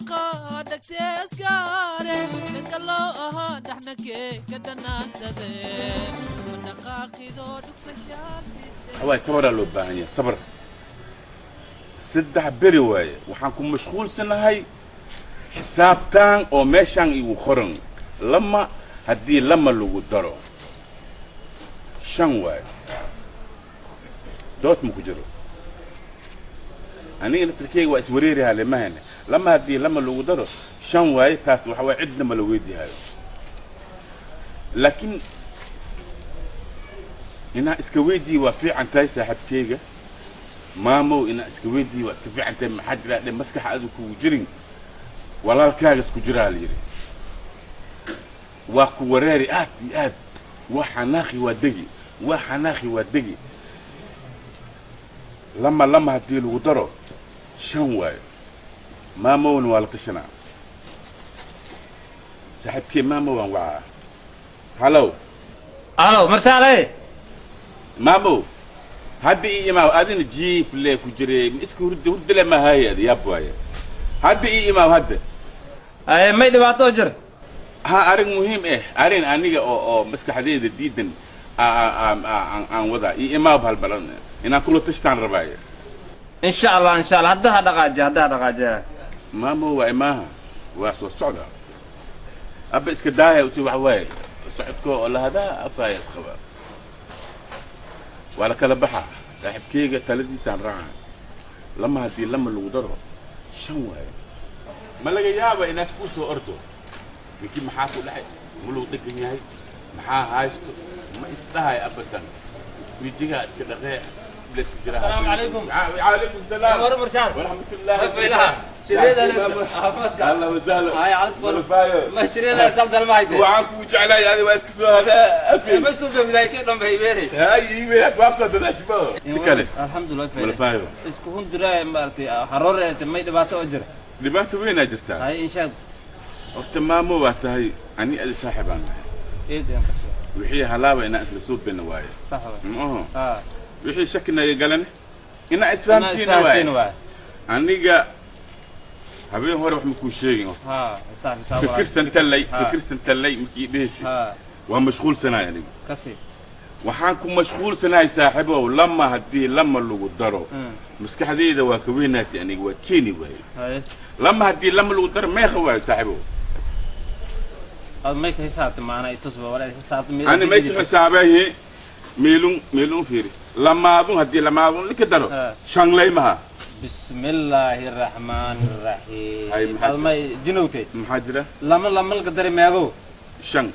Dhawaqa dhagteeskaare dhanka loo ahaa dhaxnankee ka dhanaasade ma dhaqaaqidoo dhugsashaartiis. Waay, sabaraa loo baahan yahay, sabar. 3 beri waaye waxaan ku mashquulsanahay xisaabtaan oo meeshaan igu qoran. Lama haddii lama lagu daro 5 waaye, dood ma ku jiro. Aniga laftirkeyga waa iswareerihaa lemahane. Lama haddii lama lagu daro 5 waaye, taas waxa waaye cidna ma la weydiihayo, laakiin inaa iska weydii waa fiican tahay. Saaxiibkeyga maamow, inaa iska weydii waa iska fiican tahay. Maxaa jira dhe, maskaxa adigu kugu jirin walaalkaaga isku jiraa la yidhi. Waa ku wareeri aad iyo aad, waa xanaaqi, waa degi, waa xanaaqi, waa degi. Lama lama haddii lagu daro 5 waayo. Maamowna waa la tashanaa. Saaxiibkey maamo waan wacaa. Hallow. Alo, Marshaale. Maamo, hadda ii imaaw. Adina jiif le ku jire, ma iska hurdi, hurdile ma haye adi, yaab waaye. Hadda ii imaaw hadda. Ay, may dhibaato oo jir? Ha, arrin muhiim eh, arrin aniga oo maskaxdeyda diidan aan wadaa. Ii imaaw halbalan, inaan kula tashtaan rabaaye. Insha Allah, insha Allah, hadda ha dhaqaajiya, hadda ha dhaqaajiya. Maamo, waa imaaha, waa soo socda. Abba iska daaya uti, waxa waaye socodko oo lahadaa afaaya isqaba, waa la kala baxa. Saaxiibkeyga taladiisaan raaca. Lama haddii lama lagu daro 5 waaye, ma laga yaaba inaad ku soo ordo ninkii maxaa ku dhacay, ma lagu dhegan yahay, maxaa haysto, ma isdhahay abadan. Wejigaa iska dhaqee. السلام عليكم. وعليكم السلام. ور مرشاد. ورحمة الله. فيلها شريدة عافمتك. الله وسهلا. هاي عاد. ملفايو. ما شريدة دلدل ما هيدا. waxaan kugu jeclahay adi waa iska soo hadaa afi. ما سوق بداية dhan bay beeri. Hay iimayl waabta dadaashbo si kale. Alxamdulillah. Malfaayo. Isku hundiraay maartay haroor may dhibaato oo jira? Dhibaato weynaa jirtaa. Hay, insha. Horta maamo waa tahay, ani adi saaxib aan nahay. Eed aan kasi. Wixii halaaba inaan isla soo bena waaye. Sax waay. Maaho? Ha. Wixii shakinaga galan inaan isfahamsiina waaye. Waay. Aniga habeen hore wax ma kuu sheegin. Ha, xisaab xisaab. Fikirsan tallay, fikirsan tallay markii dhehaysi. Ha. Waa mashquulsanahay aniga. Kasi. Waxaan ku mashquulsanahay saaxiibow, lama haddii lama lagu daro, maskaxdayda waa ka weynaatay aniga, waa keeni waaye. Hay. Lama haddii lama lagu daro meeqa waayo, saaxiibow? Ad may ka xisaabtay maana itusba wala xisaabtay. Ani may ka xisaabaye? Meelun meelun fiiri, lamaadun haddii lamaadun lika daro shanlay maha. Bismillaahi raxmaani raxiim. Hay, maxaa ad may jinowtay? Maxaa jira? Lama lama laga dari meego? 5.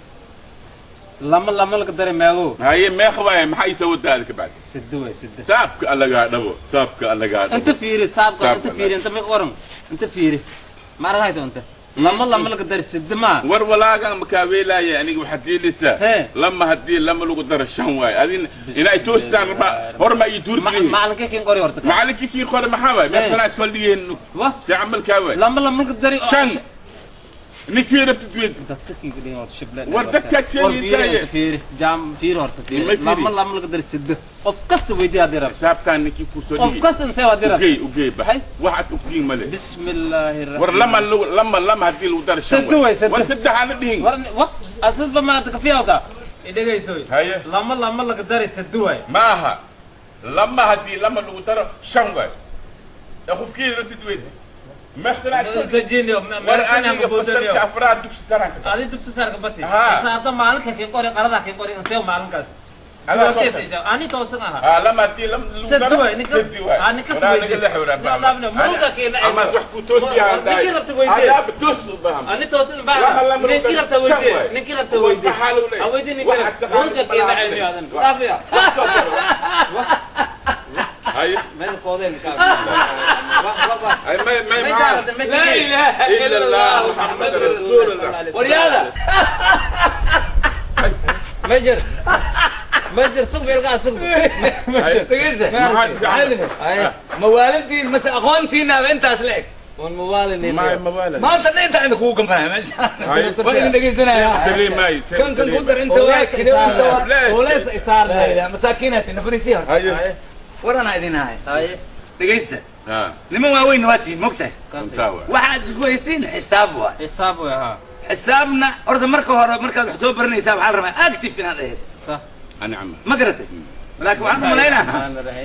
Lama lama laga dari meego? Haye, meeqa waaye? Maxaa ii soo wadaa ka bacdi? Siddo way, siddo. Saabka allagaa dhabo, saabka allagaa dhabo. Inta fiiri saabka. Saabka. Inta fiiri, inta may qoran, inta fiiri, ma aragayto? Inta lama lama laga dari siddo ma. War walaagan makaa weelaaya aniga, waxaad diilaysaa. Hee. Lama haddii lama lagu daro 5 waaye, adin inay toostaan rabaa, hor ma ii tuurtihiin. Macalinkee kin qori horta? Macalinkii kii qore maxaa waay? Hee. Meesanaa iskol dhigeen wa see camalkaa waay. Lama lama laga dari 5 ninkii rabtid weyd. Dadka kinka dhigin horta shible. War dadkaad sheegaysaa. War fiiri, jaam fiiri horta, fiiri. Ma fiiri. Lama lama laga dari siddo, qof kasta weydii haddii rab. Xisaabtaan ninkii kusoo qof dhigi kasta intee haddii rab. Ugey, ugey, bax. Hay. Waxaad ogtiin male. Bismillaahi raxmaan. War lama lagu lama lama haddii lagu daro 5. Saddex waay, saddex. War saddex aana dhihin. War wa asadba maanta ka fiyaawta idhegaysoy. Haye. Lama lama laga dari siddo waay. Ma aha, lama haddii lama lagu daro 5 waay ee qofkii rabtid weyd meeqsanaa. Isdajiniyo. War aniga fasalka afraad dugsi saraan ka adi dugsi sarka bati. Ha. Xisaabta maalinka kii qori, qarada kii qori insee maalinkaas. Adaa toosan. Ani toosan ahaa. Ha, lama haddii lama lagu Saddex daro waay, ninka- saddex waay. Ah, ninka Waraa weydii. naga leex waraa Nin baa. laabna, muruga keena Ama ceeb. wax ku toosiyaa War- ninkii rabta weydii. Adaaba toos u baahan. Ani toosan Waxa baa lama lagu ninkii daro rabta 5 weydii waay. ninkii rabta War weydii. maxaa lagu leeyahay? Ha weydii ninkii Waxaad rabta taqaanid muruga keena malaha. cilmi aadan Wax- dhaafiya. Wax soo daro. Haye. Meel koodeen ka Ay, may maxaa? لا إله إلا الله محمد رسول الله. ورياضة مجر مجر سوق بيلقى سوق. Dhegeysta. Maxaa- Mawaalidtiin mase aqoontiinaaba intaas la eg? والموالد. Ma waalid. Maanta dhan inta kugu gambanaya meesha. Haye. Waa idin dhegeysanaya. Dareemaayo, kan kan ku dar inta waa kale inta waa Lees. walaas isaarnayda masaakiinaati nafariisiya. Haye. War anaa idin hahay. هاي. Dhegeysta. Niman waaweyn waa tihiin, mogtahay? Runtaa waay. Waxaad isku haysiin xisaab waay. Xisaab way, ha. Xisaabna horta marka hore markaad wax soo baranaysaa waxaa la rabaa active inaad ahayd. Sax. Anicma. Ma garatay? Laakiin waxaan u malaynaha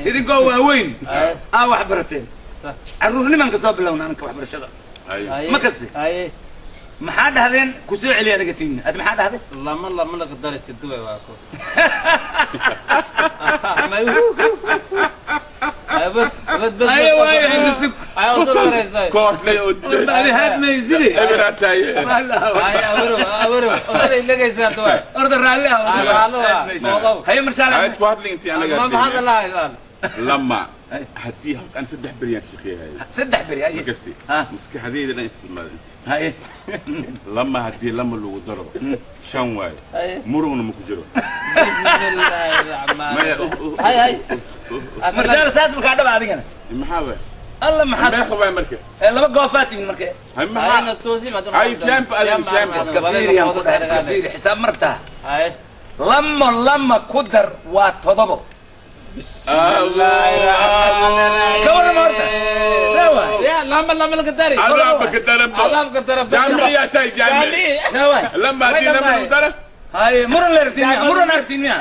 idinkoo waaweyn aa wax barateen. Sax. Carruurnimaan ka soo bilowna anka waxbarashada. Haye. Ma kasi? Haye. Maxaa dhahdeen? Ku soo celiya aniga tiina. Ad maxaa dhahday? Lama lama laga daray siduwe waa ko Aye, waayo, hada sug. Koortley oo Adi haad maysidi. Eberaa tahay. Orda raalli ah. Haye, marshaal. Ha isku hadlin intii anaga. Lama haddii horta aan 3 beriyaan ka shaqeeyahay. 3 beri, haye. Markasti Ha. maskaxdayda dhan isticmaal. Haye. Lama haddii lama lagu daro 5 waaye, murugna ma ku jiro. Maya. Marshaal, saas markaa dhaba adigana. Maxaa waay? Alla, maxaad meeqa waay marka? Ee, laba goofaad tihiin marka. Hay, maxaa Ay, jamp, adiga jamp. Iska fiiriyaan ku dhahay, iska fiiri xisaab martaa. Lama lama ku dar waa 7. Ka warrama horta, see waay? Lama lama laga dari. Adaabka ka daran bo. Adaabka daran. Jaamiciyaa tahay, jaamici. See waay? Lama haddii lama lagu daro. Haye, muran la rabtiin miya? Muran artiin miya?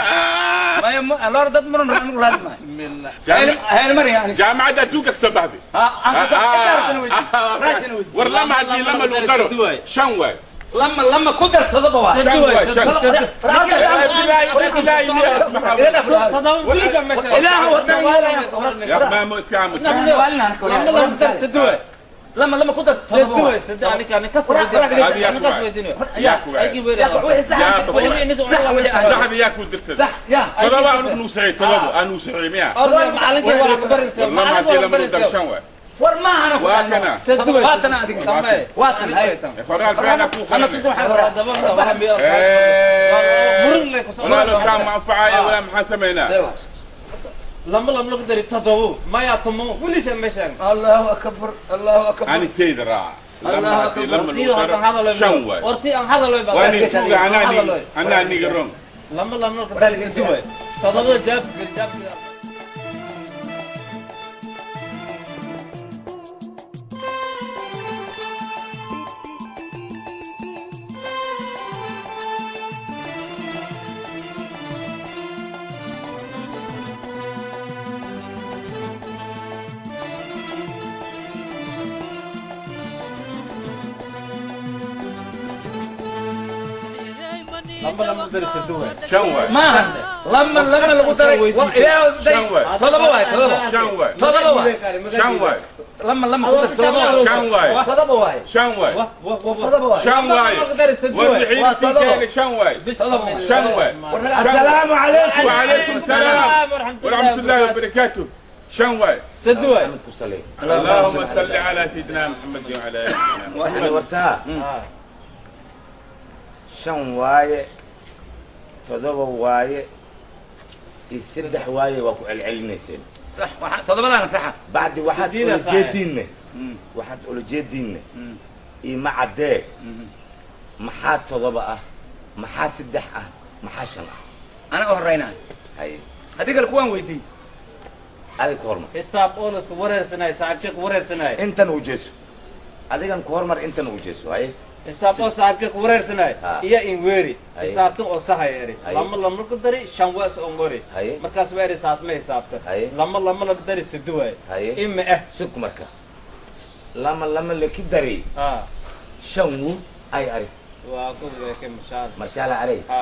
Maya, loor dad muran anigu raadi maayo. Hayl mari yani. Jaamacadda adduunka kasoo baxday. Ha, aan ka soo raasina weydiin, raasina weydiin. War lama haddii lama lagu daro 5 waay. Lama lama ku dar 7 waay. 5 waay, 5. Ya maamo, iska aamus. Lama lama ku dar 7 waay. Saxda yaa ku dirsaday? Sax ya. 7 anugu nugu saxiy, 7 anugu saxiy miya? War lama haddii lama lagu daro 5 waay. War maahana. Waa kana. Waatan adiga, waatan, haye. Qoraal fiican ku ana tuso waxaan rabaa. Walaalo kaa ma anfacaayo walaa maxaa samaynaa? Lama lama lagu dari 7 maya tomo wilisha meeshan. Allahu akbar, allahu akbar. Anigtayda raaca. Lama haddii lama lagu daro 5 waay. Warti aan hadaloy. Waa nin tuuga, anaa niga ron. Lama lama lagu dari 7 7 jaab jaab. 5 waay. Maahan lama lama lagu daray ilaa 5 waay. 7 waay, 7. 5 waay. 7 waay. 5 waay. Lama lama ku dar 7 waay. 5 waay. 7 waay. 5 waay. 7 waay. 5 waay. War wixii keenay 5 waay. 5 waay. السلام عليكم. وعليكم السلام ورحمة الله وبركاته. 5 waay. سدوي. اللهم صل على سيدنا محمد وعلى آل سيدنا محمد. Warsaa, 5 waaye, 7 waaye iyo 3 waaye waa ku celcelinayseen. Sax, waxa 7-daana saxa. Bacdi waxaad Sideeda sax. ulajeediinne, waxaad ulajeediinne ima caddee. Maxaa 7 ah, maxaa 3 ah, maxaa 5 ah? Ana u horeynaa. Haye. Haddii kale kuwaan weydiin. Adig ku hormar. Xisaab oo la isku wareersanay, saaxiibkii ku wareersanay. Intan u jeeso, adigan ku hormar, intan u jeeso, haye. Xisaab oo saaxiibkii ku wareersanay Ha. iyo in weeri. Haye. Xisaabtan oo sahay eri. Haye. Lama lama ku dari 5 waas oo ngori. Haye. Markaas waa eri saas ma xisaabta. Haye. Lama lama lagu dari siduwe. Haye. Ima Sug marka, lama lama laki daray ha 5 wu ay ari. Waa ku weeke mashaal. Marshaala caley. Ha.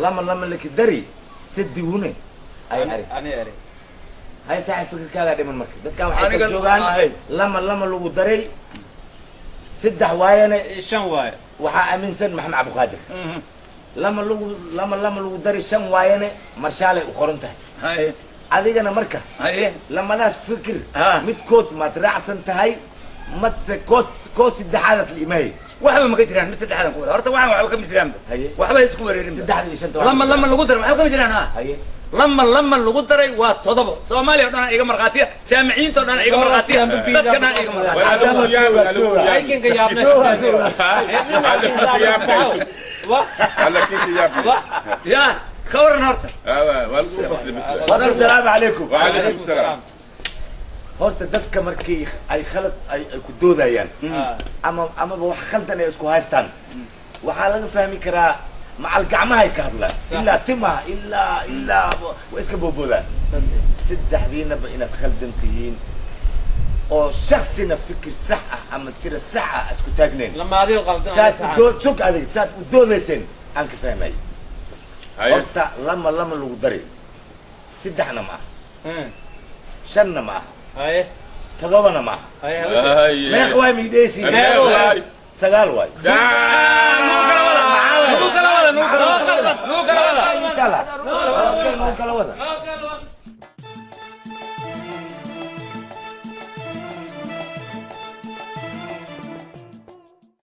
Lama lama laki dari 3 wune ay ari. Ani eri. Hay saaxib, fikirkaagaa dhiman marka. Dadkan waxay ka Anigan- joogaan Hay. lama lama lagu daray 3 waayane. 5 waaye. Waxaa aaminsan Maxamed Cabdiqaadir lama lagu lama lama lagu daray 5 waayane, marshaalay u qoran tahay. Haye. Adigana marka Haye. lamadaas fikir Ha. midkood maad raacsan tahay madse kood koo saddexaadaad la imaayay? Waxba ma ka jiraan mid saddexaadan ku wada horta, waxaan waxba kama jiraanba. Haye. Waxba ha isku wareerinba. 3 iyo 5-ta Lama lama lagu daray waxba kama jiraan, ha. Haye. Lama lama lagu daray waa 7. Soomaaliya oo dhan iga markhaatiya, jaamiciyiinta oo dhan iga markhaatiya, dadka dhan iga markhaatiya. Wala lagu yaabay, lagu yaabay. Aykinka yaabnay. Alla kiinka yaabnay. Ya ka waran horta? Waa lagu fasli bis. Warka, asalaamu calaykum. وعليكم السلام. Horta dadka markii ay khalad ay ku doodayaan ama amaba wax khaldan ay isku haystaan, waxaa laga fahmi karaa macal gacmahay ka hadlaan, ilaa timaha, ilaa way iska boodboodaan. Saddexdiinaba inaad khaldan tihiin oo shaksina fikir sax ah ama tira sax ah isku taagnayn. Lamaadiyo qaldan. Saad u dood sug adig, saad u doodayseen aan ka fahmay. Haye. Horta lama lama lagu dari saddexna ma aha, shanna ma aha, Haye. toddobana ma aha. Haye. Haye. Meeq waay miidheysi? Meeq waay? 9 waay. Nugu kala wada, nugu kala wada, nugu kala wada. Inshallah. Okay, nugu kala wada.